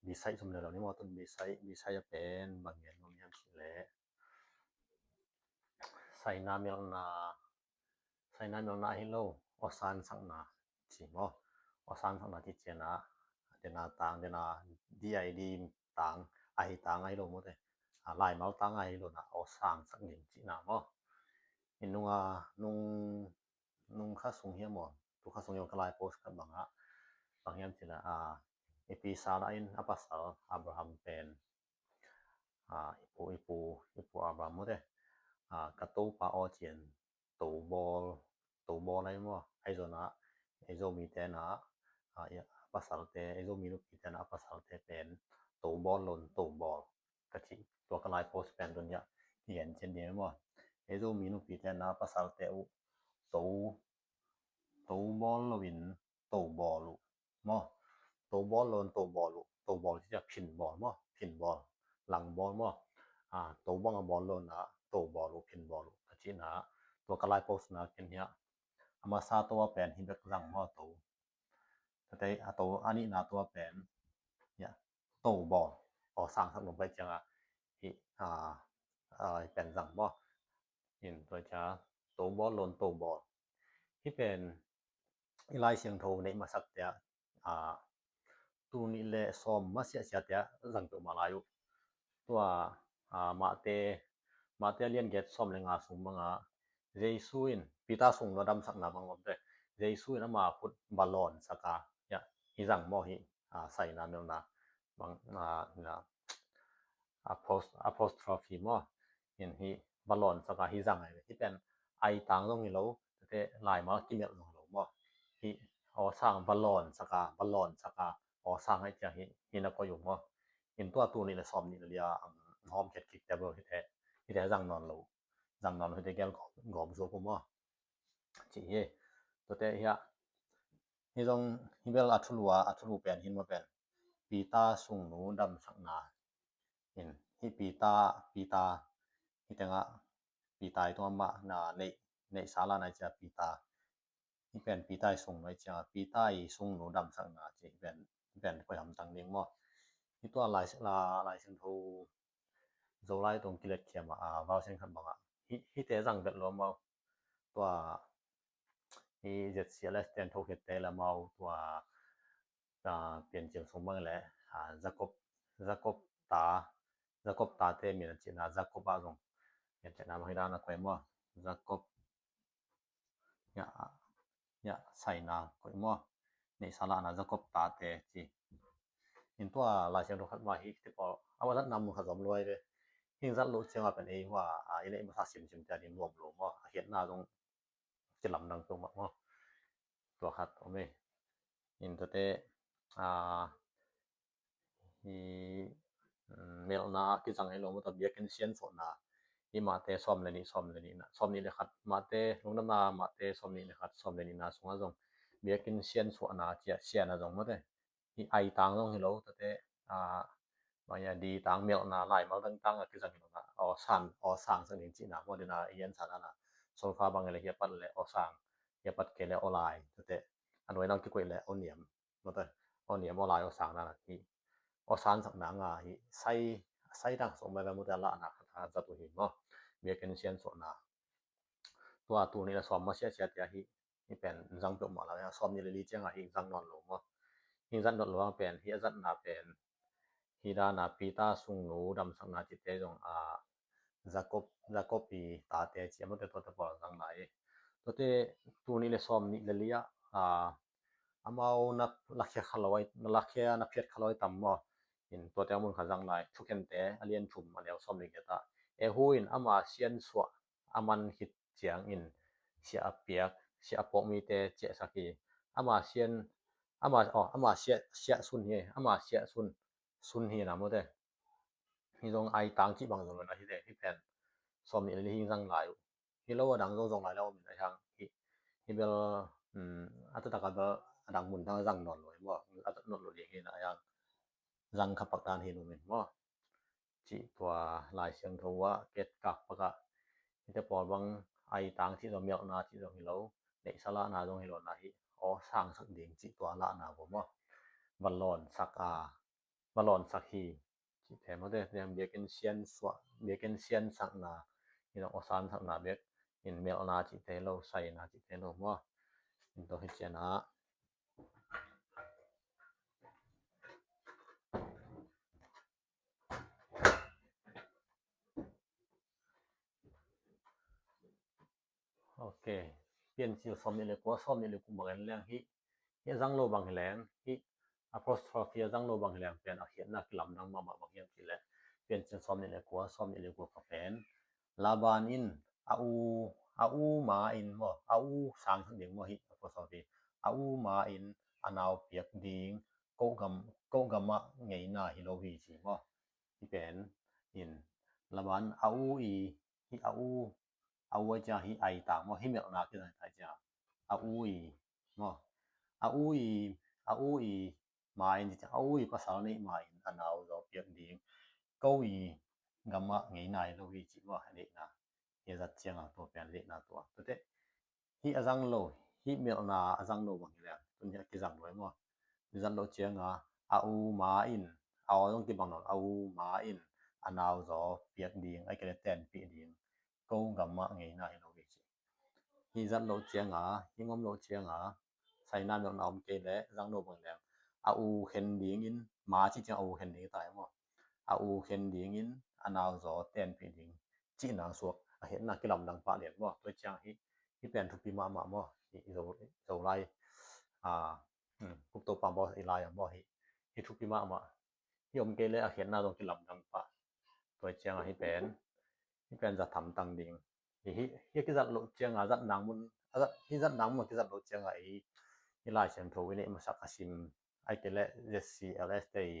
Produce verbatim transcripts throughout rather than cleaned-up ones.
Bisai zum le lo ni maw, tun bisai, bisai a pen bang gen nuam hiam cih leh saina melna, saina melna ahi lo, awsansakna ci maw. Awsansakna ci ciangin a, dena tang, dena D I D tang, ahi tang ahi lo maw te. A, laimal tang ahi lo na, awsangsak ding cihna maw. I nunga, nung, nung kha sung hiam maw, tu kha sung hiam ka lai post khat bangah, bang hiam cih leh, a, i pi Sarah in a pasal Abraham pen, a, i pu, i pu, i pu Abraham maw te, a, ka topa aw ci-in to bawl, to bawl ahi maw. Ahi zongin a, ei Zomite na, a, i a pasalte, ei Zomi nupite na a pasalte pen to bawl lo in to bawl ka cih, tua ka lai post pen tun hiah i gen cian ding maw. Ei Zomi nupite na a pasalte uh to, to bawl lo in to bawl uh maw. To bawl lo in to bawl uh. To bawl ci ciang phin bawl maw, phin bawl, lang bawl maw. A, to bang a bawl lo in a to bawl uh, phin bawl uh ka cihna, tua ka lai post na ken hiah a masa to a pen hih bek zang maw, to. Tate a to a nihna to a pen, ya, to bawl, awsangsak lo pai ciangin hih, a, a, hih pen zang maw. In tua ciang to bawl lo in to bawl. Hih pen i Lai Siangtho neih masak ciang, a, tul nih le sawm masiah siah ciang zang peuhmah lai uh. Tua, a, Mate, Mate a lian giat sawm le nga sung bangah Jesu in Peter sungnu a damsakna bang om te. Jesu in ama khut va lawnsak a, ya, hih zang maw hih, a, saina melna bang, a, na, apos-, apostrophe maw. In hih va lawnsak a hih zang ahi ve. Hih pen aitang zong hi lo, tate laimal kimelh zong hi lo maw. Hih awsang va lawnsak a, va lawnsak a, awsang ahi ciang hih, hih na koih uh maw. In tua tul nih le sawm nih le li a ang hawm khiat kik te bel hihte, hihte zang nawn lo, zang nawn lo hihte gel gawp, gawp zuak uh maw. Ci hi. Tuate hiah, hih zong, hih bel a thulu a, a thulu pen, hih maw pen Peter sungnu damsakna. In, hih Peter, Peter, hih tengah Peter i tungah mah na neih, neihsa la na i cia Peter. Hih pen Peter i sungnu i cia, Peter i sungnu damsakna ci, hih pen, hih pen koi hamtang ding maw. Hih tua Lai, la, Lai Siangtho Zolai tung kilet khiam a, a, val siang khat bangah. Hih, hihte zang vet lo maw. Tua, hih Z C L S ten thokhiatte le maw tua, a, Piancil sung bang le, a, Jacob, Jacob ta, Jacob tate min a cihna, Jacob ah zong. Piancilna bang hi dan a koi maw. Jacob, ya, ya, saina koih maw. Neihsa lahna Jacob tate ci. In tua Lai Siangtho khat mah hi, ti pawl, a va zatna mun khat zom luai ve. Hing zat loh ciangah pen ei hua, a, i neih masa simsim tia ding nuam lo maw. A hiatna zong kilamdang peuhmah maw. Tua khat om e. In tuate, a, hi, mm, melhna kizang hi lo maw, tua biakinn siansuahna. Hi Mate sawm le nih, sawm le nihna, sawm nih le khat, Mate, Lungdamna Mate sawm nih le khat, sawm le nihna sungah zong biakinn siansuahna cia, siana zong maw te. Hi aitang zong hi lo, tate, a, bang ya di tang melhna laimal dang tang a kizang hi lo na, awsan, awsangsak ding cihna maw dina, i ansa na na. Solfa bang le hiapat le awsang, hiapat kei le awlai, tate. A nuai nang kikoih le awniam. Maw te, awniam awlai awsang na na hi. Awsansakna nga hi, sai, sai dang sawm mai ve maw te a lahna khat a zat uh hi maw. Biakinn siansuahna. Tua tul nih le sawm masiah siah tia hi, hi pen zang peuhmah lo, sawm nih le li ciangah hi zang nawn lo maw. Hi zat nawn lo ang pen, hi a zatna pen. Hi dana Peter sungnu damsakna cihte zong a Jacob, Jacob i tate ci a maw te tuate pawl zang lai. Tuate tul nih le sawm nih le li ah, a, amau na lakhia kha lo ai, na lakhia na phiat kha lo ai tam maw. In tuate a mun kha zang lai, Thukente a lian thum a neu sawm le giat ah. Ehu in ama siansuah a man khit ciangin siah a piak, siah a pawk mite ciahsak hi. Ama sian, ama, aw, ama siah, siah sun hi, ama siah sun, sun hi na maw te. Hi zong aitang cih bang zong lo na hi te, hi pen sawm nih le li hi zang lai uh. Hi lo a dang zong zong lai lo min a hiang hi, hi bel, um, a taktak a bel a dang mun dang a zang nawn lo hi maw, a zat nawn lo ding hi na a hiang. Zang kha pak dan hi lo min maw. Cih tua Lai Siangtho ah ketkak pakah hite pawl bang aitang cih zong, mialhna cih zong hi lo, neihsa lahna zong hi lo na hi, awsangsak ding cih tua lahna vo maw. Va lawnsak a, va lawnsak hi. Cihte maw, te, te biakinn siansua, biakinn siansakna, in awsansakna biakinn melhna cihte lo, saina cihte lo maw. In tua hi ciangin ah. Ok. Piancil sawmnih le kua, sawmnih le kua bang en leng hih, hih a zang lo bang hi leng, hih apostrophe a zang lo bang hi leng pen a khiatna kilamdang mahmah bang hiam cih leh, Piancil sawmnih le kua, sawmnih le kua ka pen, Laban in a u, a u ma in maw, a u sang sang ding maw, hih apostrophe, a u ma in a nau piak ding, ko gam, ko gam ah ngeina hi lo hi ci maw. Hih pen in Laban a u i, hih a u, a u a cia hih ai ta maw, hih melhna kizang ta cia a u i maw, a u i, a u i ma in ci cia, a u i pasal neih ma in a nau zaw piak ding, ko i gam ah ngeina hi lo hi ci maw, a deihna. Hih a zat ciangin tua pen a deihna tua. Tua teh hih a zang lo, hih melhna a zang lo bang hi leng, tun hih a kizang lo hi maw. Hih zat lo ciangin a u ma in, a aw zong kibang lo, a u ma in a nau zaw piak ding, a kei le tenpih ding, ko gam ah ngeina hi lo hi ci. Hih zat lo ciangin, hih ngom lo ciangin, saina melhna om kei le, zang lo bang leng, a u khen dingin, ma ci ciang a u khen ding ta hi maw. A u khen dingin a nau zaw tenpih ding cihna suak a khiatna kilamdang pah lian maw. Tua ciang hih, hih pen thupi mahmah maw. Hih, hih Zo, Zolai, a, hmm, Cook Topa maw, i lai a maw hih, hih thupi mahmah. Hih om kei le a khiatna zong kilamdang pah. Tua ciang a hih pen, hih pen za tham tang ding. Hih, hih, hih kizat loh ciang a, zat nang mun, a zat, hih zat nang mun kizat loh ciang a, i, i Lai Siangtho i neih masak a sim, ai kei le Z C L S te i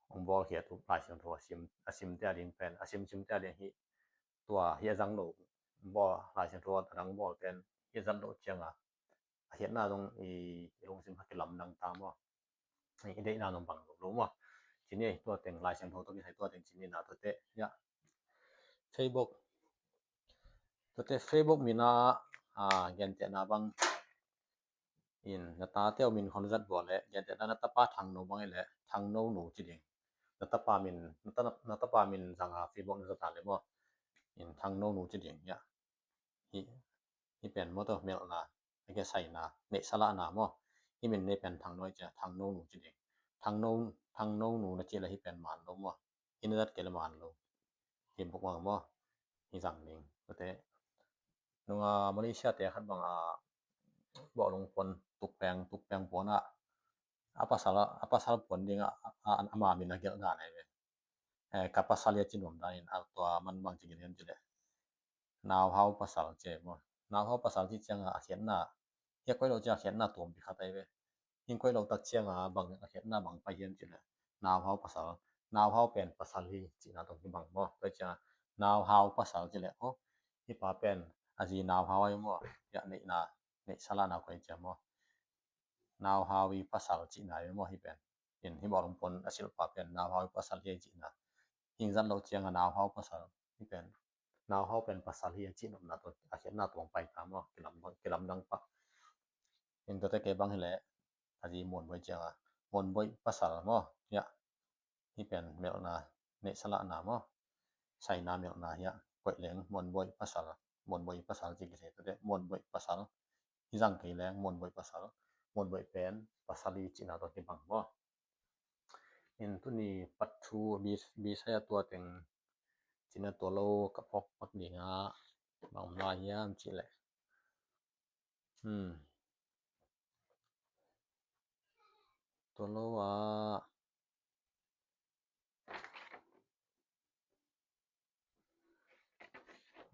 hong bawl khiat uh Lai Siangtho a sim, a sim te a ding pen, a sim sim te a ding hih, tua hih a zang lo bawl, Lai Siangtho a dang bawl pen, hih a zat loh ciang a, a khiatna zong i, i lungsim kha kilamdang ta maw. I deihna zong bang lo lo maw. Ci ni, tua teng Lai Siangtho tawh kisai tua teng ci ni na tua teh. Ya. Facebook. Tua teh Facebook min a, a, gentehna bang. In, na tate uh min khong zat buak le, gentehna na tapa Thangno bang i le, Thangno nu ci ding. Na tapa min, na ta, na tapa min zang a Facebook na zat a le maw. In, Thangno nu ci ding, ya. Hih, hih pen maw tua melhna, a kia saina, neihsa lahna maw. Hih min nei pen Thangno i cia, Thangno nu ci ding. Thangno, Thangno nu na ci le hih pen man lo maw. Hih na zat kei le man lo. Hih buk maw maw. Hih zang ding. Tua teh. Nunga Malaysia te khat bang a, bawlung puan, tukpeng, tukpeng puan a, a pasal, a pasal puan ding a, a, a, ama min a gelh dan ahi ve. Eh, ka pasal hi a ci nuam dan in, a tua man bang ci gelh hiam ci le. Nauhau pasal ci maw. Nauhau pasal ci ciang a, a khiatna. Hih a koih loh ciang a khiatna tuampi khat ahi ve. Hih koih loh tak ciang a bang a khiatna bang pai hiam ci le. Nauhau pasal. Nauhau pen pasal hi cihna tawh kibang maw. Tua ciang a nauhau pasal ci le. Oh, hih pa pen a zi nauhau ahi maw. Ya neihna, neihsa lahna koih ciang maw. Nauhau i pasal cihna ahi maw hih pen. In hih bawlung puan a silh pa pen nauhau i pasal hi a cihna. Hih zat loh ciang a nauhau pasal. Hih pen. Nauhau pen pasal hi a cih nopna tawh a khiatna tuang pai ta maw. Kilam, kilamdang pah. In tua teh kei bang hi le. A zi Muanboih ciang a. Muanboih pasal maw. Ya. Hih pen melhna. Neihsa lahna maw. Saina melhna hi a. Koih leng Muanboih pasal. Muanboih pasal ci kisai tua teh. Muanboih pasal. Hih zang kei leng Muanboih pasal. Muanboih pen pasal hi cihna tawh kibang maw. In tuni part two bi, bi sai a tua teng cihna tua lo ka phawk pak ding a bang om lai hiam cih leh. Hmm. Tua lo a.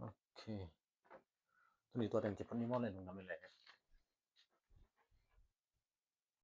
Ok. Tuni tua teng ci phot ni maw le lungdam i le.